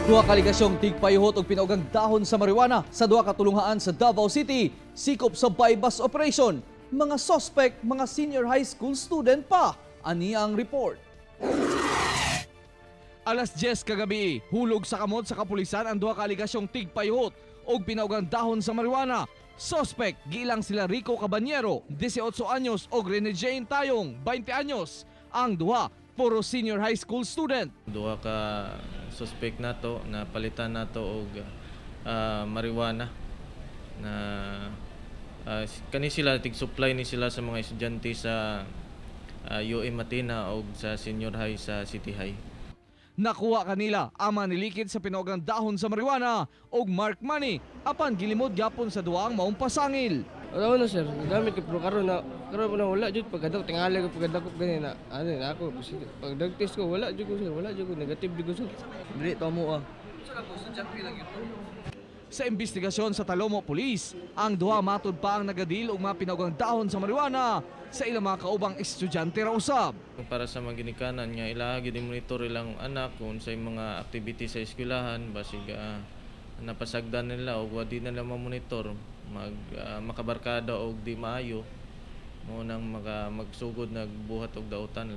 Duha ka alegasyong tigpayuhot og pinaugang dahon sa marijuana sa duha ka tulunghaan sa Davao City, sikop sa buy-bust operation. Mga suspect, mga senior high school student pa. Ani ang report. Alas 10 kagabi, hulog sa kamot sa kapulisan ang duha ka alegasyong tigpayuhot og pinaugang dahon sa marijuana. Suspect, gilang sila Rico Caballero, 18 anyos, og Rene Jane Tayong, 20 anyos. Ang duha, puro senior high school student. Duha ka suspect nato na palitan nato og marijuana na kani sila tig-supply ni sila sa mga estudyante sa UM Matina og sa senior high sa City High. Nakuha kanila ang mga nilikid sa pinaugang dahon sa marijuana og mark money apan gilimod gyapon sa duha ang maong pasangil. Wala na, sir, gamit ko pero karon na wala jud. Pagkadako tingali ko, pagkadako gani na ano na ako, pag drug test ko, wala jud ko, sir, wala jud ko, negative jud ko, sir. Dili to mo ah. Sa investigasyon sa Talomo Police, ang duha matud pa ang nagadil og mga pinaugang dahon sa marijuana sa ilang mga kaubang estudyante ra usab. Para sa mga ginikanan nga ila gyud monitor ilang anak kung sa mga activity sa eskwelahan, basig napasagdan nila o di nila ma-monitor, mag makabarkada og di maayo, mo nang maka magsugod nagbuhat og dautan.